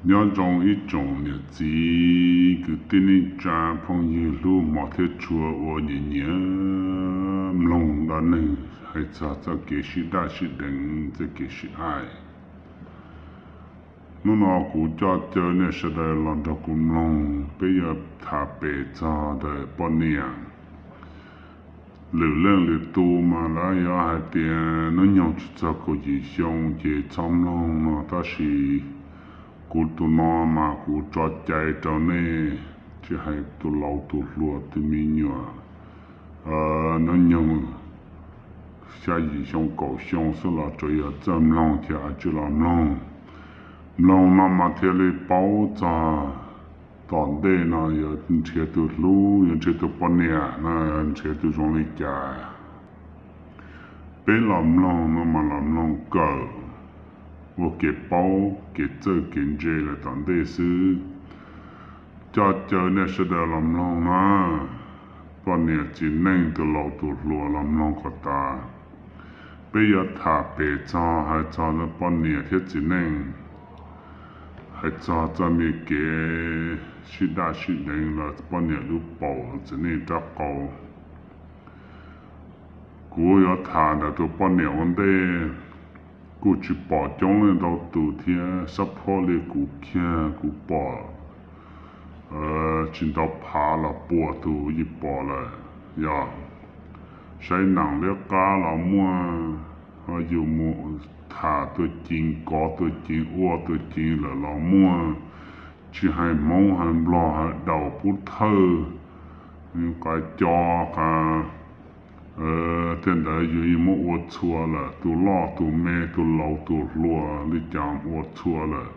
Nyob zoo ib tsoom niam txiv kwv tij neej tsa phooj ywg hlub hmov thiab tshua uas nyiam nyiam mloog dab neeg hais txog txoj kev sib daj sib deev, txoj kev sib aim. Hnub no kuv coj caw nej sawv daws los nrog kuv mloog, peb yuav tham pem txog ntawm poj niam. Lwm leej lwm tus mas lawv yuav hais tias hnub nyoog tsis txog kaum yim xyoo ces txhob mloog no, tab sis kuv tus no mas kuv tso cai rau nej, tsis hais tus laus tus hluas tus me nyuam, hnub nyoog xya yim xyoo kaum xyoo xwb los tsuas yog txawj mloog ces cia li los mloog. Mloog no mas thiaj li paub txog tom ntej no yuav nrhiav tus hlub, yuav nrhiav tus poj niam no, yuav nrhiav tus zoo li cas. Peb los mloog no mas los mloog kawm ua kev paub kev txawj kev ntse lawm tom ntej xwb. Coj caw nej sawv daws los mloog na, poj niam txiv neej tus laus tus hluas los mloog kom tas. Peb yuav tham pem txog hais txog poj niam thiab txiv neej, hais txog txoj me kev sib daj sib deev los poj niam lub paum txiv neej rab qau. Kuv yuav tham ntawm tus poj niam ua ntej, kuj tsis pom coob leej ntau tus thiab, xab phob li kuv kiag kuv pom tsis ntau phav los puas tus yeej pom lawm. Yog saib neej liab qab los muaj, ho yus mus tham tuaj ceev kov tuaj ceev ua tuaj ceev lawm los muaj, tsis hais Hmoob hais Nplog hais Daum Pub Thawj, qav co qav, tej ntawd yus yeej muab ua txhua lawm, tus loj tus me tus laus tus hluas li cas ua txhua lawm.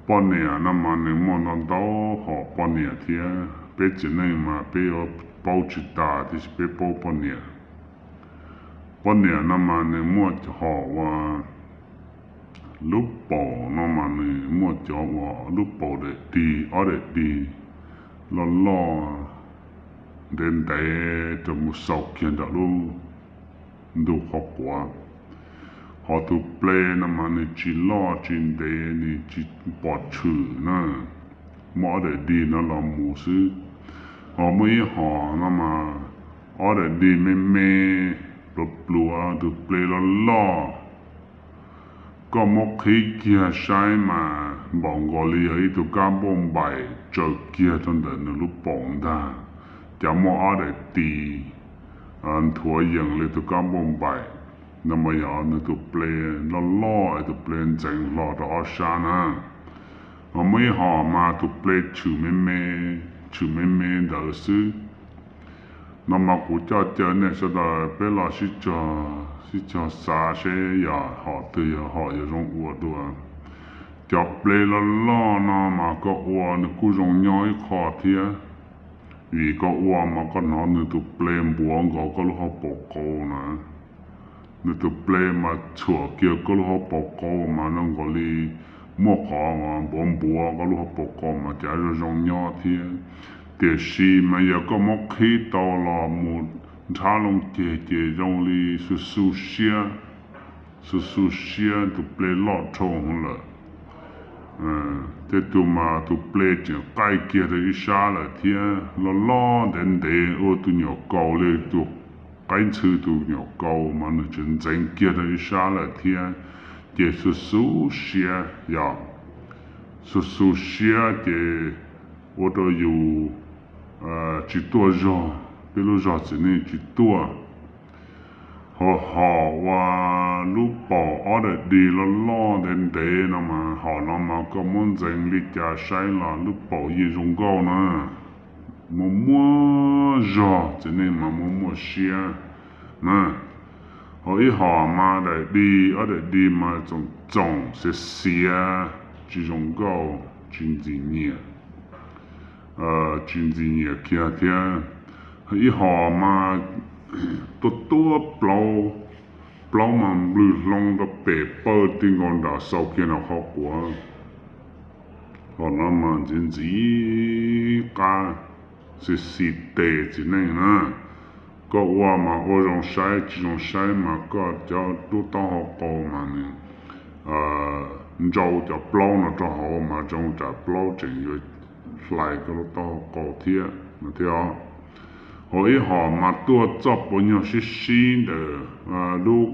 Poj niam no mas nws muaj ntau ntau hom poj niam thiab, peb txiv neej mas peb yuav paub tsis tas tiam sis peb paub poj niam. Poj niam no mas nws muaj hom uas lub paum no mas nws muaj cov uas lub paum daim dig, ob daim dig loj loj ntev ntev rau mus xaus kiag nram lub ntug qhov quav. Ho tus ple no mas nws tsis loj tsis ntev, nws tsis pom tshwm na, muaj ob daim dig no los mus xwb. Ho muaj ib hom no mas ob daim dig me me pluav pluav, tus ple loj loj. Koj muab qhib kiag saib mas npaum nkaus li yog ib tug kab npauj npaim tsaws kiag rau ntawm nws lub paum ntag. Cas muaj ob daim tis nthuav yees li tus kab npauj npaim no mas yog nws tus ple loj loj es tus ple ntxeev hlo rau ob sab na. Ho muaj ib hom mas tus ple tshwm me me, tshwm me me ntawd xwb. No mas kuv coj caw nej sawv daws peb los sib cog, sib cog xav seb yog hom twg yog hom yuav zoo ua dua. Cov ple loj loj no mas koj ua nws kuj zoo nyob ib qho thiab, vim koj ua mas koj hnov nws tus ple npuav nkaus koj lub hauv paus qau na. Nws tus ple mas txhuam kiag koj lub hauv paus qau mas zoo nkaus li muaj qhov npuav npuav koj lub hauv paus qau mas cas zoo zoo nyob thiab. Tiam sis mas yog koj muab qhib tau los mus nrhab loo ceg ces zoo li xu xu siab, xu xu siab, tus ple loj dhau lawm. Tej tus mas tus ple tseem qaij kiag rau ib sab lawm thiab, loj loj ntev ntev ua tus nyuam kaus li tus qaib ntxhw tus nyuam kaus mas nws tseem ntxeev kiag rau ib sab lawm thiab. Ces xu xu siab yog, xu xu siab ces ua rau yus tsis tuaj zog, peb lub zog txiv neej tsis tuaj. Ho hom uas lub paum ob daim dig loj loj ntev ntev no mas, hom no mas koj muab ntxeev li cas saib los lub paum yeej zoo nkauj na. Muaj muaj zog txiv neej mas muaj muaj siab na. Ho ib hom mas daim dig, ob daim dig mas txoom txoom xiav xiav, tsis zoo nkauj, tsis ntxim nyiam, tsis ntxim nyiam kiag thiab. Ib hom mas tuaj tuaj plaub, plaub mas nplwg hlo rau pem pawg ti nkaus nram xaus kiag nram qhov quav. Hom no mas ntxiv ntxiv qab, xis xis tes txiv neej na. Koj ua mas ua zoo saib, tsis zoo saib mas koj cov lub taub hau qau mas nws ntsau cov plaub no rau hauv mas zoo tsam plaub tseem yuav hlais koj lub taub hau qau thiab no thiab. Ho ib hom mas tuaj txoj puav nyuag sib sib ntawm lub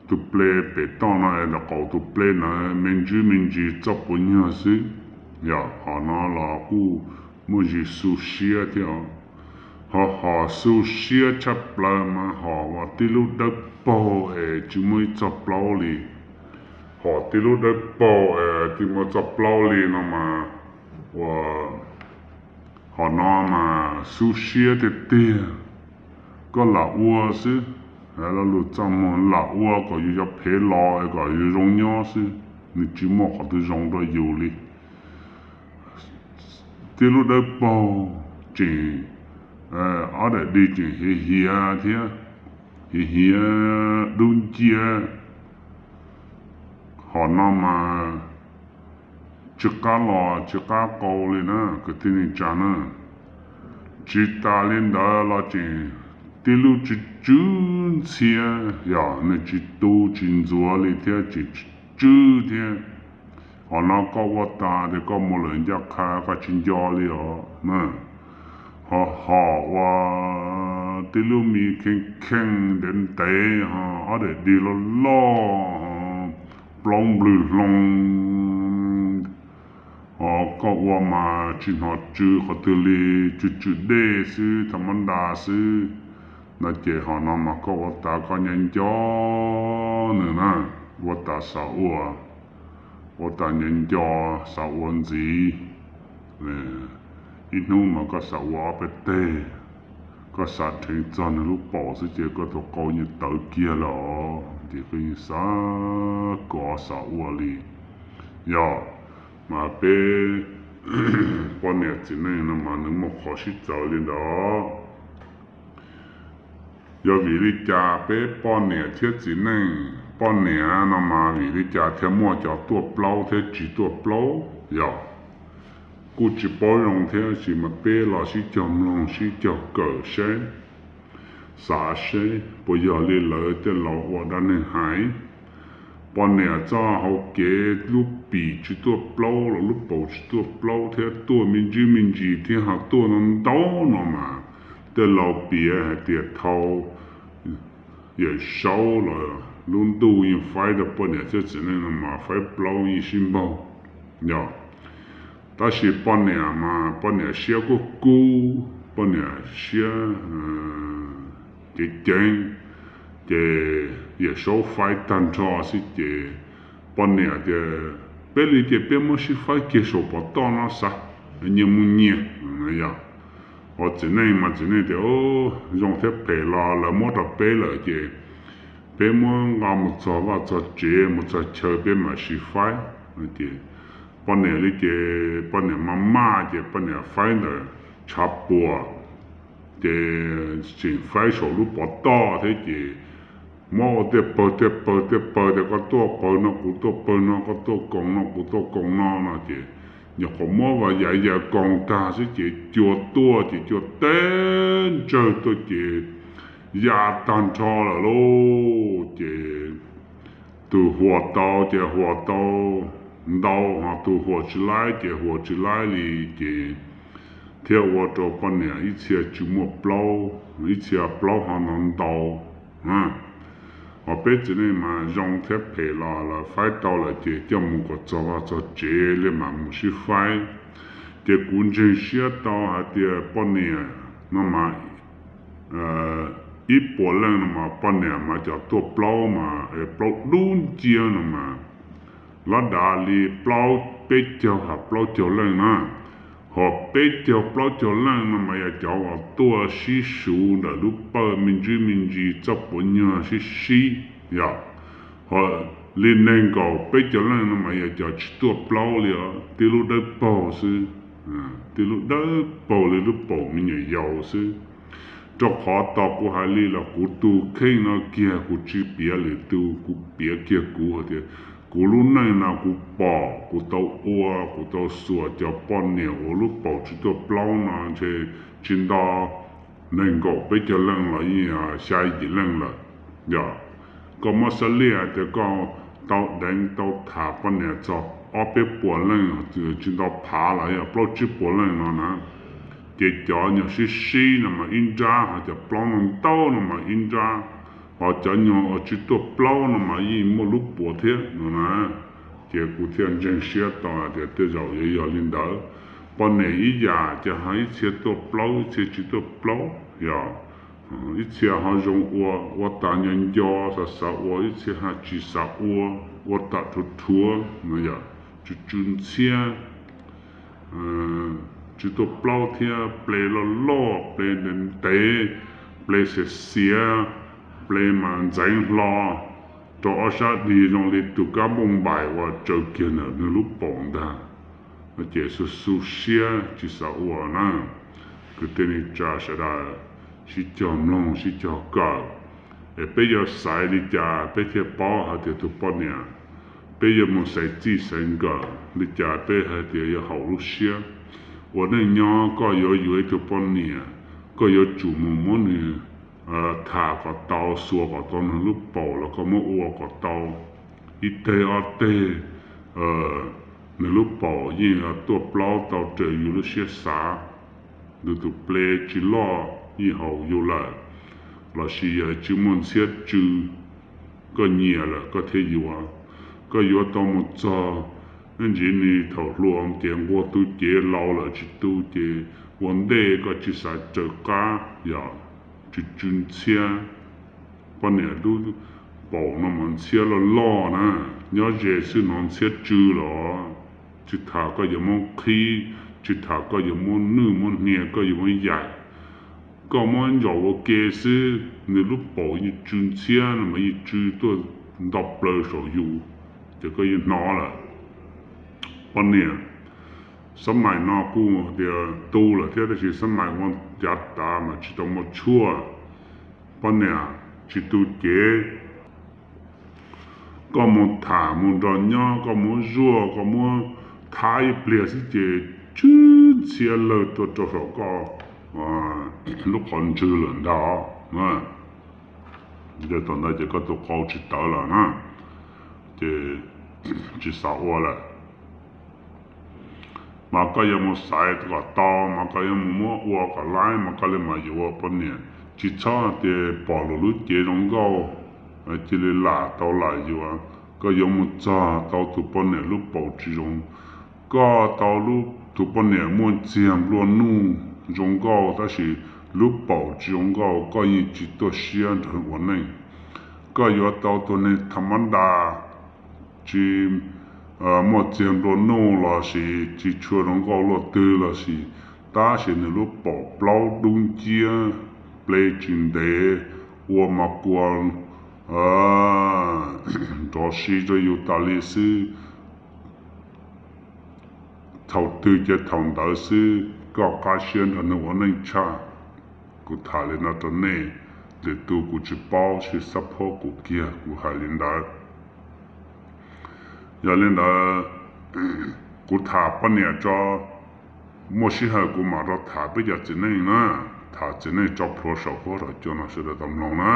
tus ple pem toj no es ntawm qaum tus ple na, me ntsis me ntsis txoj puav nyuag xwb. Yog hom no los kuj muaj ntsis xu siab thiab os. Ho hom xu siab tshaj plaws mas hom uas tib lub dawb paug es tsis muaj ib txoj plaub li. Hom tib lub dawb paug es tsis muaj txoj plaub li no mas ua hom no mas xu siab tiag tiag. Koj lam ua xwb, lo lus txaj muag lam ua kom yus cov phev los kom yus zoo nyob xwb, nws tsis muaj qhov twg zoo rau yus li. Tib lub dawb paug tseem ob daim dig tseem hiav hiav thiab, hiav hiav dub nciab. Hom no mas tsis qab los tsis qab qau li na kwv tij neej tsa na. Tsis tas li ntawd los tseem tib lub tsw tsw ntxhiab, yog nws tsis tu tsis ntxuav li thiab tseem tsw thiab. Hom no koj ua tas tias koj mus lawm ncaj qha koj tsis nco li os na. Ho hom ua tib lub me kheej kheej ntev ntev ho ob daim dig loj loj, plaub nplwg hloov. Ho koj ua mas tsis hnov tsw qhov twg li, tsw tsw dej xwb, tha mab nta xwb. No ces hom no mas koj ua tas koj nco nco nws na, ua tas xav ua, ua tas nco nco xav ua ntxiv. Ib hnub mas koj xav ua ob peb teg, koj xav dheev txog nws lub paum xwb ces koj tus qau yeej tawv kiag lawm os, ces koj yeej xav kov xav ua li. Yog mas peb poj niam txiv neej no mas nws muaj qhov sib txawv li ntawd. Yog vim li cas peb poj niam thiab txiv neej, poj niam no mas vim li cas thiaj muaj cov tuaj plaub thiab tsis tuaj plaub? Yog kuj tsis paub zoo thiab, sis mas peb los sib cog mloog sib cog kawm seb, xav seb puas yog li lawv tej laus ua dab neeg hais. Poj niam txoj hau kev lub pim tsis tuaj plaub los lub paum tsis tuaj plaub thiab tuaj me ntsis me ntsis thiab ho tuaj ntau ntau no mas tej laus piav hais tias thaum Yawm Saub los lub ntuj yeej faib rau poj niam thiab txiv neej no mas faib plaub yeej sib npaug. Yog, tab sis poj niam mas poj niam siab kub kub, poj niam siab ceev ceev, ces Yawm Saub faib tag nrho xwb ces poj niam tias, peb li ces peb muab sib faib kiag saum pov toj no xav, nyias mus nyias. Yog, ho txiv neej mas txiv neej tias, zoo thiab phem los lawv muab rau peb lawm ces peb muab nqa mus txog vaj txog tsev mus txog chaw peb mam sib faib. Ces poj niam li ces poj niam maj maj ces poj niam faib ntawm tshav puam, ces tseem faib saum lub pov toj thiab ces muab ua tej pawg tej pawg tej pawg tias koj tuaj pawg no kuv tuaj pawg no, koj tuaj koom no kuv tuaj koom no no ces nyuam qhuav muab vas yav yaws koom tag xwb ces cua tuaj ces cua teb ntsawg tuaj ces ya tag nrho lawm lauj. Ces tus huam tau ces huam tau ntau, ho tus huam tsis laib ces huam tsis laib li ces thiaj ua rau poj niam ib txhia tsis muaj plaub, ib txhia plaub ho ntau ntau. Ho peb txiv neej mas zoo thiab phem los lawv faib tau lawm ces coj mus kom txog vaj txog tsev li mam mus sib faib. Ces kuv ntseeg siab tau hais tias poj niam no mas ib puas leej no mas poj niam mas cov tuaj plaub mas plaub dub nciab no mas lab dav li plaub peb caug ha plaub caug leej na. Ho peb caug plaub caug leej no mas yog cov uas tuaj sib suv ntawm lub pawg me ntsis me ntsis txoj puav nyuag sib sib. Yog, ho li nees nkaum peb caug leej no mas yog cov tsis tuaj plaub li os, tib lub dawb paug xwb, tib lub dawb paug li lub paum me nyuam yaus xwb. Rau qhov tos kuv hais li los kuv tus kheej no kiag kuv tsis piav lwm tus, kuv piav kiag kuv hais tias kuv lub neej no kuv pom kuv tau ua kuv tau xuas cov poj niam uas lub paum tsis tuaj plaub no ntshe tsis nto nees nkaum peb caug leej los yeej xya yim leej lawm. Yog, koj muab xab liaj hais tias koj tau deev tau tham poj niam txog ob peb puas leej, tsis nto phav los yog plaub tsib puas leej no na. Ces cov nyuag sib sib no mas ib nrab, ho cov plaub no ntau no mas ib nrab, ho cov nyuag uas tsis tuaj plaub no mas yeej muaj lub puas thiab no na. Ces kuv thiaj ntseeg siab tau hais tias tej zaum yuav yog li ntawd. Poj niam ib yam ces ho ib txhia tuaj plaub ib txhia tsis tuaj plaub, yog ib txhia ho zoo ua, ua tas nco nco xav xav ua, ib txhia ho tsis xav ua, ua tas rhuav rhuav no yom, tsw tsw ntxhiab, tsis tuaj plaub thiab, ple loj loj, ple ntev ntev, ple xiav xiav, ple mas ntxeev hlo rau ob sab dig zoo li tus kab npauj npaim uas tsaws kiag ntawm nws lub paum ntag. Ces xu xu siab tsis xav ua na. Kwv tij neej tsa sawv daws sib cog mloog sib cog kawm, es peb yuav xaiv li cas peb thiaj paub hais tias tus poj niam, peb yuav mus xaiv txij xaiv nkawm li cas peb hais tias yuav haum lub siab. Ua neej nyob koj yuav yuav ib tug poj niam, koj yuav tsum mus muab nws tham kom tau, xuas kom tau nws lub paum los koj muab ua kom tau ib teg ob teg, nws lub paum yeej tuaj plaub tau raws yus lub siab xav, nws tus ple tsis loj yeej haum yus lawm, lossis yog tsis muaj ntxhiab tsw, koj nyiam lawm koj thiaj yuav. Koj yuav tau mus txog ib ntsis ni thaum hluas ces nquag tu cev, laus lawm tsis tu ces ua ntej koj tsis xav raws qab, yog tsw tsw ntxhiab. Poj niam lub paum no mas ntxhiab loj loj na, nyob ze xwb hnov ntxhiab tsw los. Tsis tham koj yuav muab qhib, tsis tham koj yuav muab nwj muab hnia, koj yuav muab yaim, koj muab ntsaum ua ke xwb nws lub paum yeej tsw ntxhiab no mas yeej tsw tuaj nto plaws saum yus, ces koj yeej hnov lawm. Poj niam, xab maim no kuj tias tu lawm thiab tab sis xab maim ua cav tav mas tsis tau muaj tshuaj. Poj niam tsis tu cev, koj mus tham mus nrog nyob, koj muab zuaj, koj muab thab ib pliag xwb ces tsw ntxhiab lawg tuaj rau saum koj lub qhov ntswg lawm ntag. Ces thaum ntawd ces koj tus qau tsis tawv lawm na, ces tsis xav ua lawm. Mas koj yuav mus xaiv kom tau, mas koj yuav mus muab ua kom laib, mas koj li mas yuav ua poj niam. Tsis txhob tias pom luag lub cev zoo nkauj cia li lam tau lam yuav. Koj yuav mus txog tau tus poj niam lub paum tsis zoo. Koj tau tus poj niam muaj txiag nplua nuj zoo nkauj tab sis lub paum tsis zoo nkauj, koj yeej tsis tuaj siab nrog ua neej. Koj yuav tau tus neeg tham mab da, tsis muaj txiag nplua nuj los sis tsis tshua zoo nkauj luaj twg los sis, tab sis nws lub paum plaub dub nciab, ple tsis ntev, ua mas kua nrov si rau yus tas li xwb. Thaum twg ces thaum ntawd xwb, koj qab siab nrog nws ua neej tshaj. Kuv tham li no rau nej, lwm tus kuv tsis paub, sis xab phob kuv kiag kuv hais li ntawd. Yog li ntawd, kuv tham poj niam tso, muaj sij hawm kuv mam rov tham peb cov txiv neej na, tham txiv neej tso plhuav saum huab saum cua no sawv daws tau mloog na.